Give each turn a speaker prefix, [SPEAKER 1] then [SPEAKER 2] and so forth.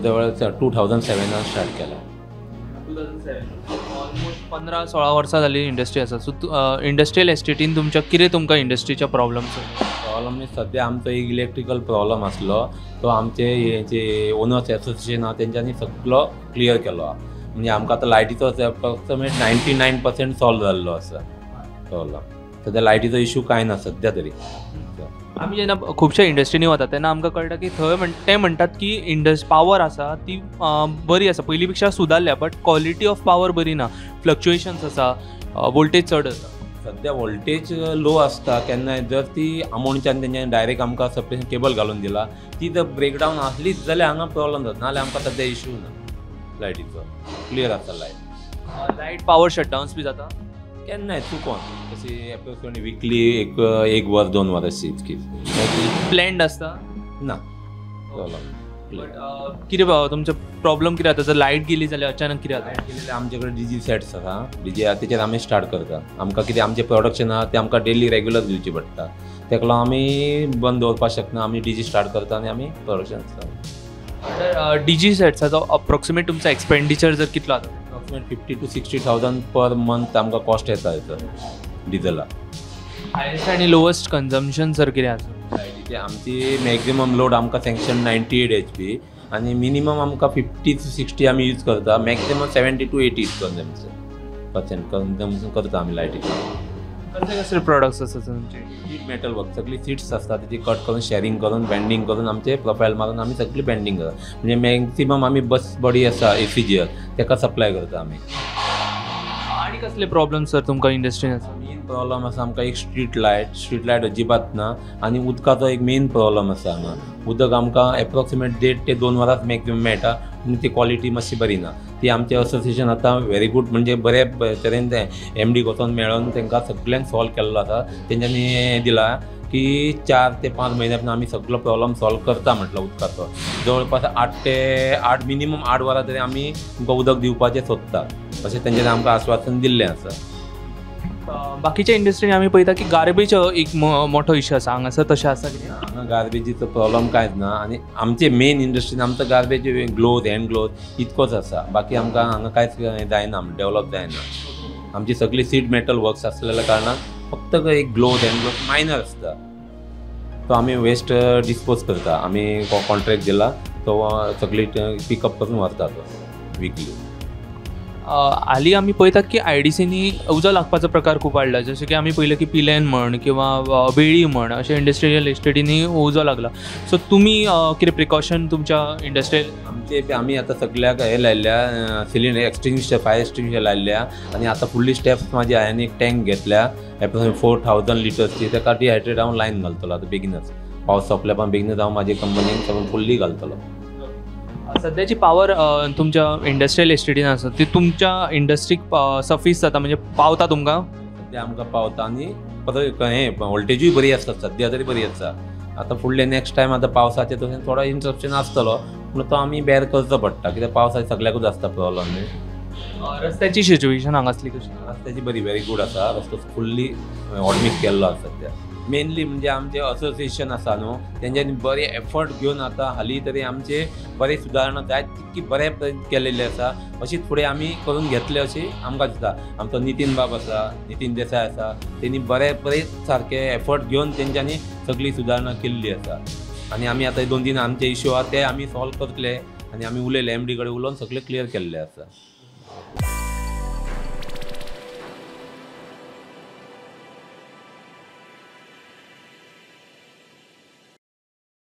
[SPEAKER 1] जवळ 2007 स्टार्ट केला.
[SPEAKER 2] 2007, ऑलमोस्ट 15-16 वर्सां जाली इंडस्ट्री आसा. सो इंडस्ट्रियल एस्टेटीन तुमच्या कितें तुमकां इंडस्ट्रीच्या प्रॉब्लम्स?
[SPEAKER 1] प्रॉब्लम सद्या आमचो एक इलेक्ट्रिकल प्रॉब्लम आसलो, तो आमचे हे जे ओनर्स एसोसिएशन आहा तेंच्यांनी सगळो क्लियर केलो आहा. म्हणजे आमकां आतां लायटीचो अप्रॉक्सिमेट 99% सॉल्व जाल्लो आसा प्रॉब्लम. सद्या लायटीचो इशू कांय ना सद्या तरी.
[SPEAKER 2] आमी जेन्ना खुबश्या इंडस्ट्रीनी वता तेन्ना आमकां कळटा की थंय ते म्हणटात की पावर आसा ती बरी आसा, पयलीं पेक्षा सुदारल्या, बट क्वॉलिटी ऑफ पावर बरी ना, फ्लक्च्युएशन्स आसा, वोल्टेज चड आसा.
[SPEAKER 1] सद्या वोल्टेज लो आसता केन्नाय, जर ती आमोणच्यान तेंच्यांनी डायरेक्ट आमकां सबस्टेशन केबल घालून दिला, ती जर ब्रेकडावन आसलीच जाल्यार हांगा प्रॉब्लम जाता, नाजाल्यार आमकां सद्या इशू ना लायटीचो, क्लियर आसा लायट.
[SPEAKER 2] लायट पावर शटडावन्स बी जाता
[SPEAKER 1] केन्नाय चुकोन, तशी एप्रोक्सिमेटली विकली एक वर 2 वर अशी इतकी.
[SPEAKER 2] प्लॅन्ड आसता
[SPEAKER 1] ना.
[SPEAKER 2] कितें तुमचो प्रॉब्लम कितें जाता जर लायट गेली जाल्यार अचानक कितें जाता?
[SPEAKER 1] लायट गेली जाल्यार आमचे कडेन डीजी सेट्स आसा, डीजी आहा तेचेर आमी स्टार्ट करता. आमकां कितें आमचें प्रोडक्शन आहा तें आमकां डेली रेगुलर दिवचें पडटा, तेका लागून आमी बंद दवरपाक शकना, आमी डीजी स्टार्ट करता आनी आमी प्रोडक्शन
[SPEAKER 2] तर डीजी सेट्साचो अप्रोक्सिमेट तुमचो एक्सपेंडिचर जर कितलो जाता?
[SPEAKER 1] Approximate 50 to 60,000 per month आमकां कॉस्ट येता हेचो डिजला.
[SPEAKER 2] हायेस्ट आनी लोवस्ट कन्जम्पशन सर कितें आसा?
[SPEAKER 1] लायटीचे आमची मॅक्झिमम लोड आमकां सँक्शन 98 HP आनी मिनिमम आमकां 50 to 60 आमी यूज करता, maximum 70 to 80 consumption percent consumption करता आमी लायटीचे.
[SPEAKER 2] कसले कसले प्रोडक्ट्स आसा तुमचे?
[SPEAKER 1] शीट मेटल वर्क, सगळी सीट्स आसता तेची कट करून शेअरिंग करून बँडिंग करून आमचे प्रोफायल मारून आमी सगळी बँडिंग करता. म्हणजे मॅक्सिमम आमी बस बॉडी आसा ACGL तेका सप्लाय करता आमी.
[SPEAKER 2] आनी कसले प्रॉब्लम सर तुमकां इंडस्ट्रीन आसा?
[SPEAKER 1] मेन प्रॉब्लम आसा आमकां एक स्ट्रीट लायट, स्ट्रीट लायट अजिबात ना, आनी उदकाचो एक मेन प्रॉब्लम आसा हांगा. उदक आमकां एप्रोक्सिमेट 1.5 ते 2 वरांच मॅक्सिमम मेळटा, पूण ती क्वॉलिटी मातशी बरी ना. ती आमचें एसोसिएशन आतां व्हेरी गूड, म्हणजे बरे तरेन तें MD वचोन मेळोन तांकां सगल्यांक सॉल्व केल्लो आसा. तेंच्यांनी दिला की 4 ते 5 म्हयन्या भितर आमी सगलो प्रॉब्लम सॉल्व करता म्हटलं उदकाचो. जवळपास 8 ते 8 मिनिमम 8 वरां तरी आमी तुमकां उदक दिवपाचें सोदता अशें तेंच्यांनी आमकां आश्वासन दिल्लें आसा.
[SPEAKER 2] बाकीच्या इंडस्ट्रीन आमी पळयता की गार्बेज एक मोठो इश्यू आसा, हांगासर तशें आसा कितें?
[SPEAKER 1] हांगा गार्बेजीचो प्रॉब्लम कांयच ना, आनी आमचे मेन इंडस्ट्रीन आमचो गार्बेज ग्लोथ हँड ग्लोथ इतकोच आसा, बाकी आमकां हांगा कांयच जायना, डेवलप जायना. आमची सगळी सीट मेटल वर्क्स आसलेल्या कारणान फक्त एक ग्लोथ हँड ग्लोथ मायनर आसता, तो आमी वेस्ट डिस्पोज करता. आमी कॉन्ट्रॅक्ट दिला तो सगळी पिकअप करून व्हरता तो विकली.
[SPEAKER 2] हालीं आमी पळयतात की IDCनी उजो लागपाचो प्रकार खूब वाडला, जशें की आमी पळयलें की पिलेन म्हण किंवा वेळी म्हण अशें इंडस्ट्रियल एस्टेटींनी उजो लागला. सो तुमी कितें प्रिकॉशन तुमच्या इंडस्ट्रियल?
[SPEAKER 1] आमचे आमी आतां सगळ्याक हें लायल्ल्या सिलिंडर एक्सटिंग्विशर, फायर एक्सटिंग्विशर लायल्ल्या, आनी आतां फुडली स्टेप्स म्हाजी हांवें एक टँक घेतल्या एप्रोक्सिमेट 4000 लिटर्सची, ताका डिहायड्रेट हांव लायन घालतलो आतां बेगीनच. पावस सोंपल्या पण बेगीनच हांव म्हाजी कंपनीक सगळें फुल्ली घालतलो.
[SPEAKER 2] सद्याची पावर तुमच्या इंडस्ट्रियल एस्टेटीन आसा ती तुमच्या इंडस्ट्रीक सफीस जाता, म्हणजे पावता तुमकां?
[SPEAKER 1] सद्या आमकां पावता आनी परत हें वोल्टेजूय बरी आसता, सद्या तरी बरी आसा. आतां फुडले नेक्स्ट टायम आतां पावसाचें तशें थोडो इंटरप्शन आसतलो, पूण तो आमी बेर करचो पडटा कित्याक पावसाचे सगळ्याकूच आसता प्रॉब्लम न्ही.
[SPEAKER 2] रस्त्याची सिच्युएशन हांगासली कशी?
[SPEAKER 1] रस्त्याची बरी व्हेरी गूड आसा, रस्तो फुल्ली ऑडमीट केल्लो आसा सद्या. मेनली म्हणजे आमचें असोसिएशन आसा न्हू, तेंच्यांनी बरे एफर्ट घेवन आतां हालीं तरी आमचे बरे सुदारणा जायत तितकी बरे केलेले आसा, अशीच फुडें आमी करून घेतले अशी आमकां दिसता. आमचो नितीन बाब आसा, नितीन देसाय आसा, तेणी बरे बरे सारके एफर्ट घेवन तेंच्यांनी सगळी सुदारणा केल्ली आसा. आनी आमी आतां 2-3 आमचे इश्यू आहा ते आमी सॉल्व करतले, आनी आमी उलयले MD कडेन उलोवन सगळें क्लियर केल्लें आसा.